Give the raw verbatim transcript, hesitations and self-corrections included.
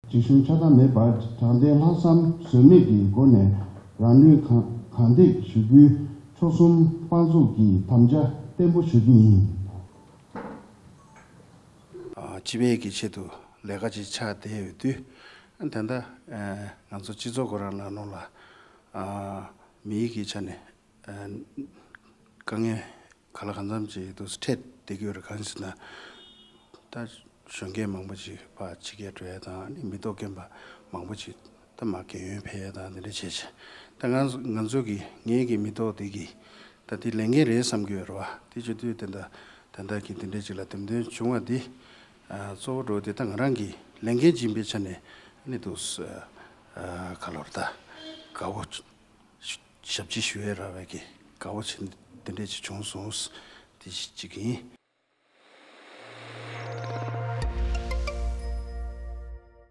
རྒྱ་གཞུང་ཆགས་སྡང་མེད་པར་དྲང་བདེན་ལྷག་བསམ་ཟོལ་མེད་ཀྱི་སྒོ་ནས་རང་ལུས་གང་གང་ཐེག་ཞུ་རྒྱུའི་མཆོག་གསུམ་དཔང་བཙུགས་ཀྱི་དམ་བཅའ་བརྟན་པོ་ཞུ་རྒྱུ་ཡིན། ཨ། སྤྱི་པའི་གི་ཆེད་དུ་ལས་ཀ་ཅིག་ཆགས་བསྡད་ཡོད་དུས། ཨ། ད་ལྟ་ཨ་ང་ཚོ་སྤྱི་ཚོགས་ཁོ་རང་ནང་ལོགས་ལ་ཨ་མིའི་གི་ཆ་ནས་ཨ་དཀའ་ངལ་ག་ལ་གང་འཚམ་ཅིག་ཏུ་འཕྲད་བསྡད་ཀྱི་ཡོད་རེད། གང་ཞེ་ན། ད་གཞོན་སྐྱེས་མང་པོ་ཅིག་ཕར་ཕྱི་རྒྱལ་འགྲོ་ཡ་དང་། ཨ་ནི་མི་ཐོག་རྒན་པ་མང་པོ་ཅིག་ད་མར་རྒན་ཡོལ་ཕེབས་ཡ་དང་དེ་འདྲ་བྱས་བྱས། ད་ང་ང་ཚོ་གི་ངའི་གི་མི་ཐོག་དེ་གི་ད་དེ་ལས་འགན་རེད་བསམ་གྱི་ཡོད་རེད་བ། དེ་བྱེད་དུས་དེ་འདྲ་ད་ལྟ་གི་དེ་འདྲ་ཅིག་ལ་འདེམས་ཐོན་བྱུང་བ་འདི། ཨ། གཙོ་བོ་འགྲོ་དེ་ད་ང་རང་གི་ལས་འགན་ཡིན་པའི་ཆ་ནས་ཨ་ནི་འདུག་ཨ། ག་ལོར་ད་དགའ་བོ། ཞབས་ཕྱི་ཞུ་ཡས་རག་པའི་གི་དགའ་བོ་ཆེན་དེ་འདྲས་ཅིག་བྱུང་སོང་། དེ་གཅིག་ཡིན།